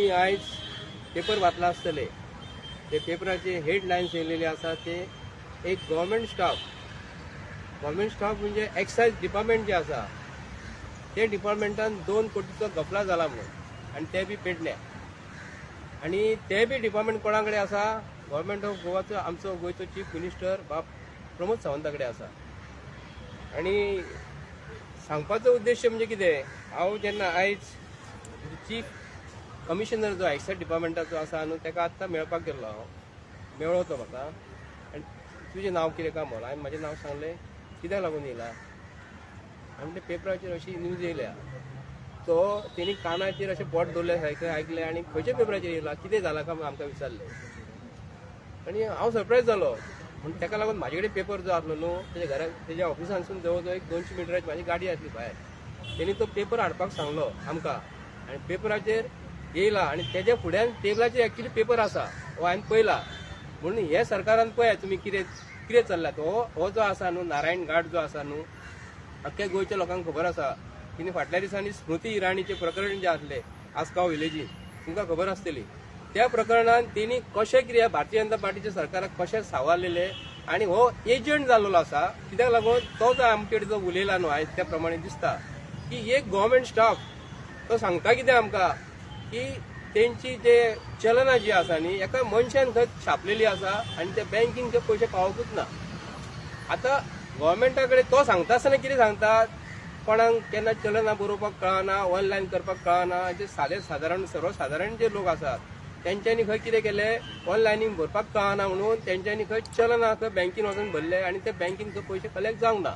तुमी आयज पेपर वाचला आसतले. ते पेपराचे हेडलायन्स येयलेले आसा ते एक गव्हर्मेंट स्टाफ, गव्हर्मेंट स्टाफ म्हणजे एक्सायज डिपार्टमेंट जे आसा ते डिपार्टमेंटान 2 कोटीचो घपला जाला म्हणून, आनी ते बी पेडण्या. आनी ते बी डिपार्टमेंट कोणा कडेन आसा? गव्हर्मेंट ऑफ गोवाचो, आमचो गोंयचो चीफ मिनिस्टर बाब प्रमोद सावंता कडेन आसा. आनी सांगपाचो उद्देश म्हणजे कितें, हांव जेन्ना आयज चीफ कमिशनर जो एक्सायज डिपार्टमेंटाचो आसा न्हू, ताका आत्तां मेळपाक गेल्लो हांव. मेळ्ळो तो म्हाका आनी तुजें नांव कितें काय म्हणलो. हांवें म्हाजें नांव सांगलें. कित्याक लागून येयला? आनी ते पेपराचेर अशी न्यूज येयल्या. तो तेणी कानाचेर अशें बोट दवरलें सारकें, आयकलें आनी खंयच्या पेपराचेर येयला, कितें जालां काय म्हणून आमकां विचारलें. आनी हांव सरप्रायज जालो. पूण ताका लागून म्हाजे कडेन पेपर जो आसलो न्हू, तेज्या घरा, तेज्या ऑफिसांतसून जवळ जवळ एक 200 मिटराची म्हाजी गाडी आसली भायर, तेणी तो पेपर हाडपाक सांगलो आमकां. आनी पेपराचेर येयला आनी तेज्या फुड्यान टेबलाचेर एक्चुली पेपर आसा, हो हांवें पळयला. म्हणून हे सरकारान पळयात तुमी कितें कितें चल्लां. हो हो जो आसा न्हू, नारायण घाट जो आसा न्हू, अख्ख्या गोंयच्या लोकांक खबर आसा. तिने फाटल्या दिसांनी स्मृती इराणीचें प्रकरण जें आसलें आसगांव विलेजीन, तुमकां खबर आसतली. त्या प्रकरणान तेणी कशें कितें भारतीय जनता पार्टीच्या सरकाराक कशें सावारलेले आनी हो एजंट जाल्लो आसा. कित्याक लागून तो जो आमचे कडेन जो उलयला न्हू आयज, त्या प्रमाणे दिसता की एक गव्हर्मेंट स्टाफ तो सांगता कितें आमकां की तेंची जे चलनां जी आसा न्ही, एका मनशान खंय छापलेली आसा आनी ते बँकीन ते पयशे पावोवकूच ना. आतां गव्हर्मेंटा कडेन तो सांगता आसतना कितें सांगता? कोणाक केन्ना चलनां बरोवपाक कळना, ऑनलायन करपाक कळना, जे सादे सादारण सर्वसादारण जे लोक आसात तेंच्यांनी खंय कितें केलें, ऑनलायनींग भरपाक कळना म्हणून तेंच्यांनी खंय चलनां खंय बँकीन वचून भरले आनी ते बँकीन खंय पयशे कलेक्ट जावंक ना.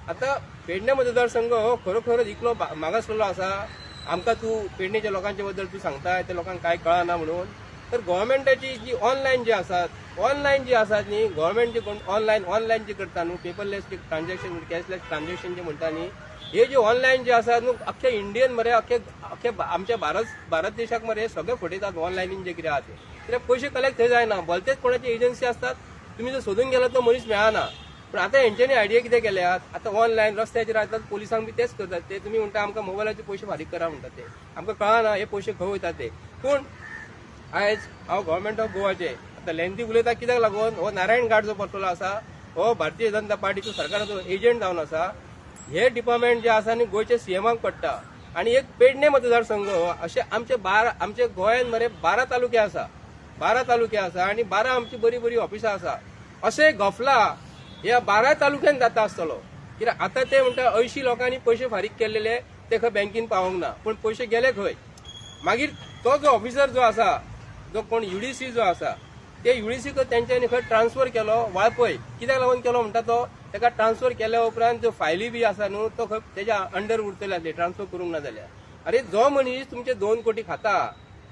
आतां पेडणे मतदारसंघ हो खरोखरच इतलो मागासलेलो आसा. आमकां तूं पेडणेच्या लोकांच्या बद्दल तूं सांगताय ते लोकांक कांय कळना म्हणून, तर गव्हर्मेंटाची जी ऑनलायन जी आसात, ऑनलायन जी आसात न्ही, गव्हर्मेंट जे कोण ऑनलायन ऑनलायन जे करता न्हू, पेपरलेस ट्रान्झॅक्शन, कॅशलेस ट्रान्झॅक्शन जे म्हणटा न्ही, हे जे ऑनलायन जे आसा न्हू, अख्खे इंडियन मरे, अख्खे अख्खे आमच्या भारत भारत देशाक मरे सगळे फटयतात. ऑनलायनीन जे कितें आहा ते, कित्याक पयशे कलेक्ट थंय जायना. भलतेच कोणाची एजन्सी आसतात, तुमी जर सोदून गेला तो मनीस मेळना. पूण आतां हेंच्यांनी आयडिया कितें केल्यात, आतां ऑनलायन रस्त्याचेर आतां पोलिसांक बी तेच करतात ते. तुमी म्हणटा आमकां मोबायलाचे पयशे फारीक करा म्हणटा ते, आमकां कळना हे पयशे खंय वयता ते. पूण आयज हांव गव्हर्मेंट ऑफ गोवाचे आतां लेंथी उलयता, कित्याक लागून हो नारायण घाट जो परतलो आसा हो भारतीय जनता पार्टीचो सरकाराचो एजंट जावन आसा. हे डिपार्टमेंट जे आसा न्ही, गोंयच्या सीएमाक पडटा. आनी एक पेडणे मतदारसंघ हो, अशे आमचे 12, आमचे गोंयान मरे 12 तालुके आसा, 12 तालुके आसा आनी 12 आमची बरी बरी ऑफिसां आसा. अशें घपला ह्या 12 तालुक्यान जाता आसतलो. कित्याक आतां ते म्हणटा 80 लोकांनी पयशे फारीक केल्लेले ते खंय बँकीन पावोंक ना, पूण पयशे गेले खंय? मागीर तो जो ऑफिसर जो आसा, जो कोण युडीसी जो आसा, ते युडीसी तेंच्यांनी खंय ट्रान्सफर केलो वाळपय. कित्याक लागून केलो म्हणटा तो? ताका ट्रान्सफर केल्या उपरांत त्यो फायली बी आसा न्हू, तो खंय तेज्या अंडर उरतले आसले ट्रान्सफर करूंक ना जाल्यार. अरे, जो मनीस तुमचे 2 कोटी खाता,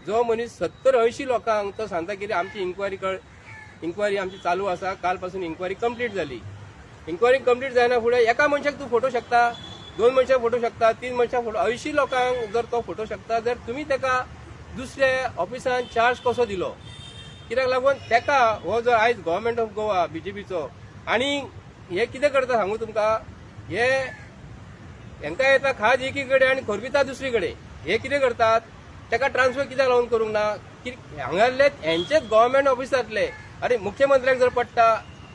जो मनीस 70-80 लोकांक तो सांगता की आमची इन्क्वायरी कळ, इन्क्वायरी आमची चालू आसा, काल पासून इन्क्वायरी कंप्लीट जाली. इन्क्वायरी कंप्लीट जायना फुडें एका मनशाक तूं फटोवंक शकता, दोन मनशाक फटोवंक शकता, तीन मनशाक फटो, 80 लोकांक जर तो फटोवंक शकता, जर तुमी ताका दुसऱ्या ऑफिसान चार्ज कसो दिलो? कित्याक लागून ताका हो जो आयज गव्हर्मेंट ऑफ गोवा बीजेपीचो आनी हे कितें करता सांगू तुमकां? हे हेंकां येता खाज एकी कडेन आनी खरपिता दुसरी कडेन. हे कितें करतात, ताका ट्रान्सफर कित्याक लागून करूंक ना? की हांगासरले हेंचेच गव्हर्मेंट ऑफिसांतले. अरे, मुख्यमंत्र्याक जर पडटा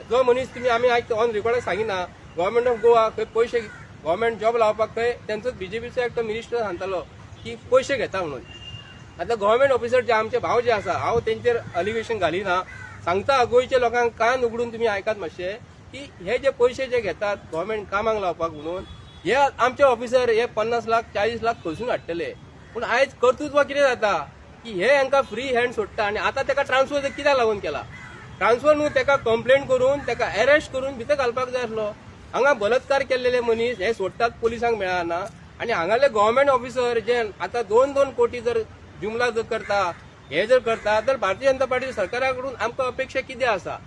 जो मनीस, तुमी आमी आयज ऑन रिकॉर्डाक सांगिना, गव्हर्मेंट ऑफ गोवा खंय पयशे गव्हर्मेंट जॉब लावपाक खंय तेंचोच बीजेपीचो एकटो मिनिस्टर सांगतालो की पयशे घेता म्हणून. आतां गव्हर्मेंट ऑफिसर जे आमचे भाव जे आसा, हांव तेंचेर अलिगेशन घालिना. सांगता गोंयच्या लोकांक, कान उगडून तुमी आयकात मातशे की हे जे पयशे जे घेतात गव्हर्मेंट कामाक लावपाक म्हणून, हे आमचे ऑफिसर हे 50 लाख, 40 लाख खंयसून हाडटले? पूण आयज कर्तृत्व कितें जाता की हे हांकां फ्री हँड सोडटा. आनी आतां ताका ट्रान्सफर कित्याक लागून केला? ट्रान्सफर न्हू, ताका कंप्लेंट करून ताका अरेस्ट करून भितर घालपाक जाय आसलो. हांगा बलात्कार केल्लेले मनीस हे सोडटात, पोलिसांक मेळना. आनी हांगाले गव्हर्मेंट ऑफिसर जे आतां 2-2 कोटी जर जुमला जर करता, हे जर करता, तर भारतीय जनता पार्टी सरकारा कडून आमकां अपेक्षा कितें आसा?